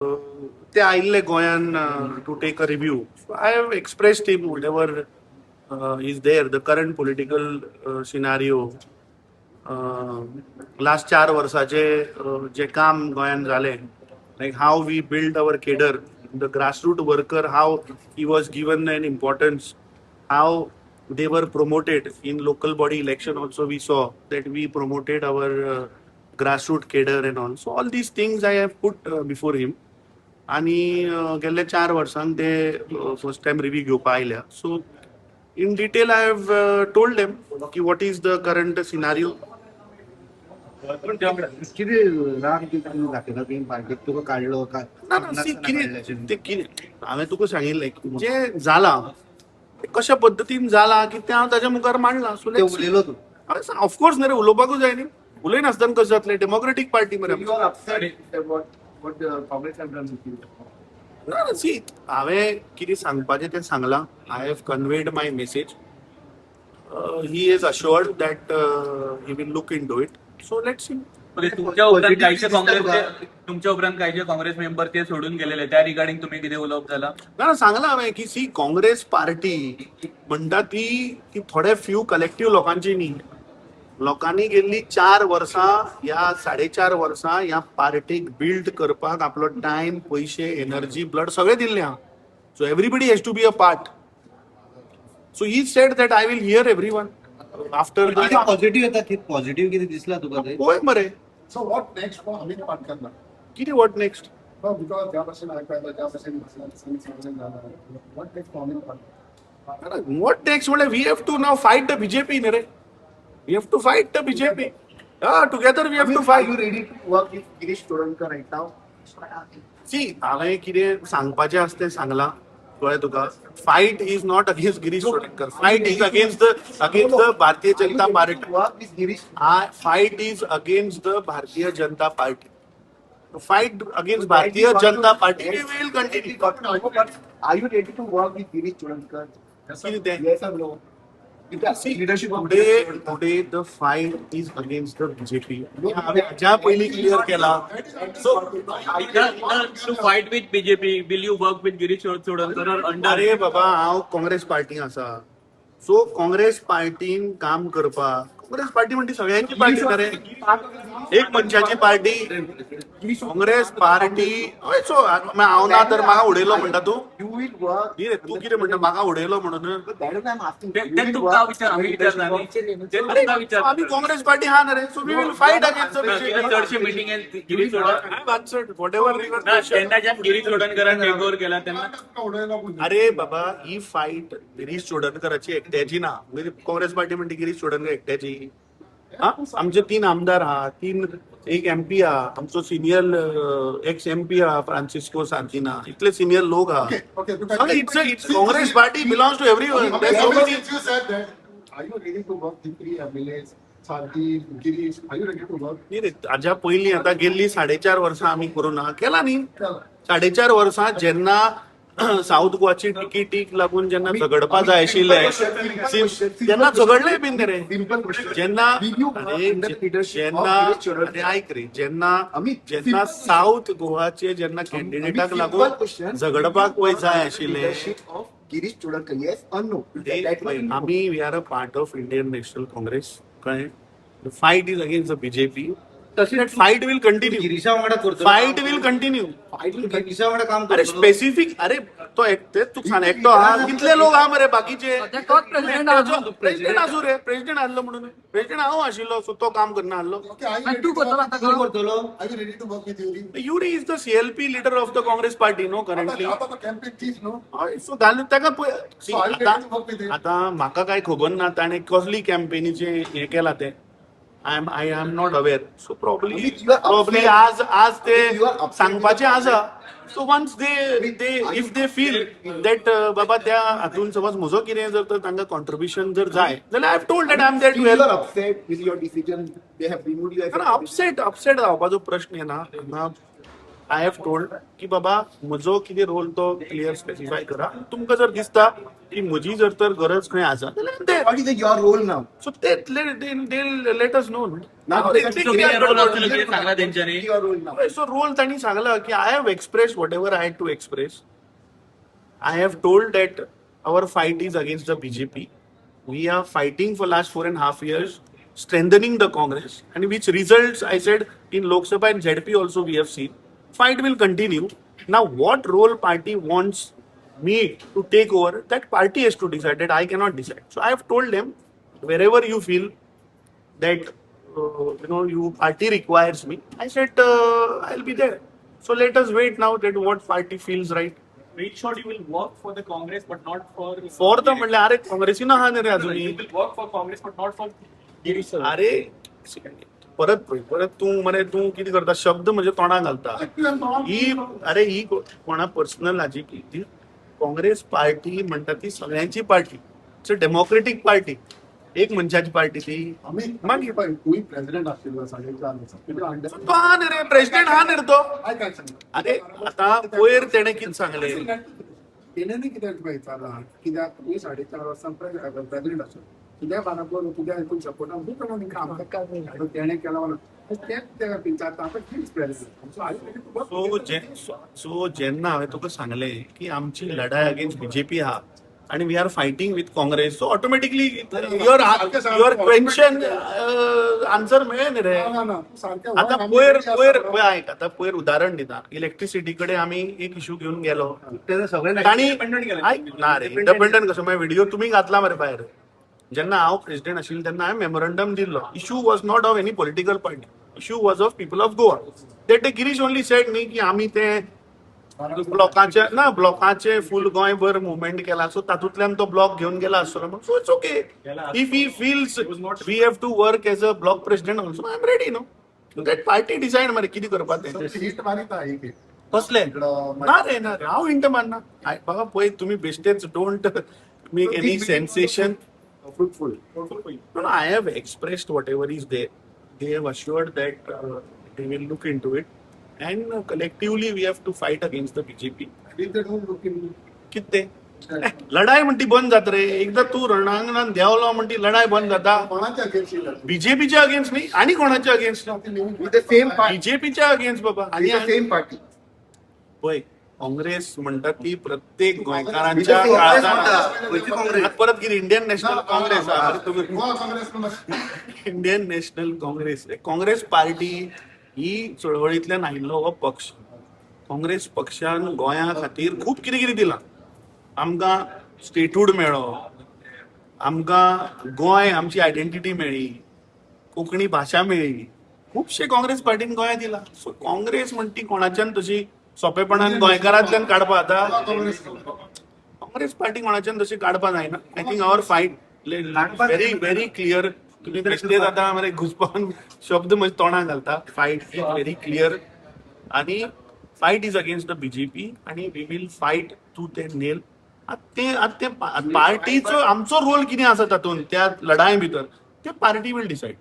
ते आयिल्ले गोंयान to take a review. I have expressed him whatever is there, the current political scenario, last 4 वर्साचे जे काम गोंयान जालें, like how we build our cadre, the grassroot worker, how he was given an importance, how they were promoted in local body election. Also we saw that we promoted our grassroots cadre and all. So all these things I have put before him. आणि गेल्ले 4 वर्सांक ते first time review घेवपा आयल्या. So in detail I have told them की what is the current scenario. कितें राग कितें दाखयला तुवें पार्टीक तुका काडलो काय? ना ना, सी, कितें ते, कितें हांवें तुका सांगिल्लें, जें जालां तें कशा पद्दतीन जालां की तें हांव ताच्या मुखार मांडलां. सो ते उलयलो तूं? ऑफकोर्स न्ही रे, उलोवपाकूच जाय न्ही. उलयनासतना कशें जातलें? डेमोक्रेटीक पार्टी मरे आमची. You are upset what the Congress have done with you. ना ना, सी, हांवें कितें सांगपाचें तें सांगलां. I have conveyed my message. He is assured that he will look into it, so let's see. Okay, तुमच्या उपरांत Positive काहीचे दिसता काँग्रेसचे, तुमच्या उपरांत काहीचे काँग्रेस मेंबर ते सोडून गेलेले, त्या रिगार्डिंग तुम्ही कितें उलोवप जाला? ना ना, सांगलां हांवें की सी, काँग्रेस पार्टी म्हणटा ती ती थोडे फ्यू कलेक्टीव लोकांची न्ही. लोकांनी गेल्ली 4 वर्सां ह्या 4.5 वर्सां ह्या पार्टीक बिल्ड करपाक आपलो टायम, पयशे, एनर्जी, ब्लड सगळें दिल्लें आहा. So everybody has to be a part. So he said that I will hear everyone after. कितें पॉझिटिव्ह येता? कितें पॉझिटिव्ह कितें दिसला तुका ते? पळय मरे. So what next for Amit Patkar now? कितें what next? No, because ज्या भशेन आयकला, ज्या भशेन संसद झाला, what next for Amit Patkar? What next म्हणल्यार we have to now fight the BJP न्ही रे. We have to fight the BJP together. We have to Are fight. you ready to work with Girish Chodankar right now? See, हांवें कितें सांगपाचें आसा तें सांगलां, कळ्ळें तुका? Fight is not against Girish Chodankar. Fight is against the Bharatiya Are you Janata ready Party. to work with Girish? Fight is against the Bharatiya Janata Party. Fight against Bharatiya Janata Party will continue. But are you ready to work with Girish Chodankar? कितें तें? Yes or no? With the See, leadership of today, Girish Chodankar. Today the fight is against the BJP. हांवें हाज्या पयलीं clear केला. So To fight with BJP, will you work with Girish Chodankar or under? अरे बाबा, हांव काँग्रेस पार्टीन आसा. So Congress पार्टीन काम करपाक, काँग्रेस पार्टी म्हणटी सगळ्यांची पार्टी न्ही रे, एक मनशाची पार्टी काँग्रेस पार्टी. हय, सो हांव ना तर म्हाका उडयलो म्हणटा तूं? You will work. न्ही रे, तूं कितें म्हणटा, म्हाका उडयलो म्हणून? But that is why I'm asking. ते You ते will तुमका work विचार, आम्ही with विचारता leadership न्ही. of- ते अरे, तुमका विचार. आमी काँग्रेस पार्टी हा ना रे, so we will fight against the BJP. चडशे मिटिंगेन गिरीश चोडण what ever. ना, जेन्नाच्यान गिरीश चोडणकरान टेक ओव्हर केला तेन्ना. अरे बाबा, ही फायट गिरीश चोडणकराची एकट्याची ना. म्हणजे काँग्रेस पार्टी म्हणते गिरीश चोडणकर एकट्याची हा. आमचे तीन आमदार हा, तीन, एक एमपी हा, आमचो सिनियर एक्स एमपी हा फ्रांसिस्को सार्दिना, इतले सिनियर लोक हा. Okay, तुका- It's Congress Party belongs to everyone. Since you said that, are you ready to work with three MLAs, Sardin, Girish, are you ready to work? न्ही रे, हाज्या पयलीं आतां गेल्ली 4.5 वर्सां आमी करूं केला न्ही. 4.5 वर्सां जेन्ना साऊथ गोवाची तिकेटीक लागून जेन्ना झगडपा जाय आशिल्लें तेन्ना झगडले बीन रे. Simple question. जेन्ना Will you work अरे under the leadership of जेन्ना Girish Chodankar? अरे ऐक रे, जेन्ना अमित, जेन्ना simple south गोवाचे जेन्ना कॅन्डिडेटाक Simple लागून question. झगडपाक Will you वय जाय work under the आशिल्लें leadership of Girish Chodankar, yes or no? ते That was no. आमी we are a part of Indian National Congress, कळ्ळें? Fight is against the BJP. तशें fight will continue. गिरीशा वांगडा करतलो? Fight will continue. Fight will continue. Girisha वांगडा काम अरे, करतलो? स्पेसिफीक, अरे तो तेच तुका सांग, एकटो आहा, कितले लोक आहा मरे बाकीचे? तोच प्रेसिडेंट आहा. प्रेसिडेंट आसूं रे, प्रेसिडेंट आहलो म्हणून. प्रेसिडेंट हांव आशिल्लो, सो तो काम करना आहलो. Okay, are you आणि ready तू to करतलो work? आता? तूं करतलो? Are you ready to work with Yuri? Yuri is the CLP leader of the Congress Party, no, currently. आता तो campaign chief, no? हय, सो घालून ताका पळय, see, So are you आतां ready to work with him? आतां म्हाका कांय खबर ना ताणें कसली कॅम्पेनीचें हें केलां तें. I am not aware, so probably Amit, you are probably upset. आज आज ते Amit, you are upset. सांगपाचें आसा. So once they if they feel that बाबा त्या हातून समज म्हजो कितें जर तर तांकां कॉन्ट्रिब्युशन जर जाय जाल्यार I have told that I am there to You are help. upset with your decision. They have removed you as a upset upset जावपाचो प्रश्न येना हांगा. I have told की बाबा, म्हजो कितें रोल तो क्लियर स्पेसिफाय करा. तुमकां जर दिसता की म्हजी जर तर गरज खंय आसा जाल्यार ते What is your role now? So ते let us know. So कितें रोल आसतलो, कितें सांगला तेंच्यांनी? Your role now. So role तांणी सांगला की I have express whatever I had to express. I have told that our fight is against the BJP. We are fighting for last 4.5 years, strengthening the Congress, and which results, I said, in Lok Sabha and ZP also we have seen. Fight will continue. Now, what role party wants me to take over, that party has to decide. That I cannot decide. So I have told them, wherever you feel that you party requires me, I said, I'll be there. So let us wait now that what party feels right. In short, you will work for the Congress, but not for. For the म्हणल्यार अरे, काँग्रेसीन आहा न्ही रे अजूनही. You will work for Congress, but not for Girish Chodankar. अरे, परत पळय, परत तूं मरे, तूं कितें करता, शब्द म्हज्या तोंडाक घालता. ही अरे, ही कोणा पर्सनल हाजी की ती काँग्रेस पार्टी म्हणटा ती सगळ्यांची party. It's a democratic party. एक मनशाची पार्टी ती? आमी मागीर पळय, तूंय प्रेसिडेंट आशिल्लो 4.5 वर्सां, तुज्या अंडर तो आहा न्ही रे, प्रेसिडेंट आहा न्ही रे तो. काय काय सांग. अरे, आता पयर तेणें कितें सांगलें? तेणे न्ही कित्याक तुका विचारला, कित्याक तुवें 4.5 वर्सां प्रेसिडेंट आशिल्लो, तुज्या बराबर तुज्या हितून सपोर्टान खूब जाणांनी काम केलां. तेणें केलां म्हणून तेच तेका विचारता. आतां he's president, so I so जेन्ना हांवें तुका सांगलें की आमची लढाय अगेन्स्ट बीजेपी आहा आणि we are fighting with Congress, so automatically your question answer मेळ्ळें न्ही रे. ना ना, तूं सारकें. आता पयर पयर पळय, आयक, आता पयर उदाहरण दिता. इलेक्ट्रिसिटी कडेन आमी एक इशू घेवन गेलो. तांणी Independent केलें. आयक ना रे, इंडिपेंडंट कसो? मागीर व्हिडिओ तुमी घातला मरे भायर. जेन्ना हांव प्रेसिडेंट आशिल्लो तेन्ना हांवें मेमोरंडम दिल्लो. Issue was not of any political party, issue was of people of Goa. That day Girish only said न्ही की आमी ते ब्लॉकाचे ना, ब्लॉकाचे फूल गोंयभर मुवमेंट केला, सो तातूंतल्यान तो ब्लॉक घेवन गेला आसतलो म्हणून. So it's okay if he feels we have to work as a block president also, I am ready. No, that party decide मरे कितें करपा तें. हिंट मारिता एक एक. कसले? इकडं ना रे, ना रे, हांव हिंट मारना. बाबा, पळय, तुमी बेश्टेच don't make any sensation. Fruitful. No, no, I have expressed whatever is there. They have assured that they will look into it, and collectively we have to fight against the BJP. If they don't look in कितें लढाई म्हणटी बंद जात रे? एकदा तूं रणांगणान देंवलो म्हणटी लढाई बंद जाता? कोणाच्या अगेन्स्ट? बीजेपीच्या अगेन्स्ट न्ही, आणि कोणाच्या against? With the same party. बीजेपीच्या अगेन्स्ट बाबा. आणि With the same party. पळय, काँग्रेस म्हणटा ती प्रत्येक गोंयकारांच्या With the same काळजान. म्हणटा. खंयची काँग्रेस? आतां परत कितें, इंडियन नॅशनल काँग्रेस आहा मरे तुमी. गोवा काँग्रेस. इंडियन नॅशनल काँग्रेस, काँग्रेस पार्टी ही चळवळींतल्यान आयिल्लो हो पक्ष. काँग्रेस पक्षान गोंया खातीर खूब कितें कितें दिलां आमकां. स्टेटहूड मेळ्ळो आमकां, गोंय आमची आयडेंटिटी मेळ्ळी, कोंकणी भाशा मेळ्ळी. खुबशे काँग्रेस पार्टीन गोंया दिलां. सो काँग्रेस म्हणटी कोणाच्यान तशी सोंपेपणान गोंयकारांतल्यान काडपा आतां काँग्रेस काँग्रेस पार्टी कोणाच्यान तशी काडपा जायना. I think our fight very very clear. तुम्ही बेश्टेच आतां मरे घुसपावन शब्द म्हज्या तोंडाक घालता. Fight is very clear आणि fight is against the BJP आणि we will fight tooth and nail. ते आतां ते पार्टीचो आमचो रोल कितें आसा तातूंत, त्या लढाये भितर, ते पार्टी will decide.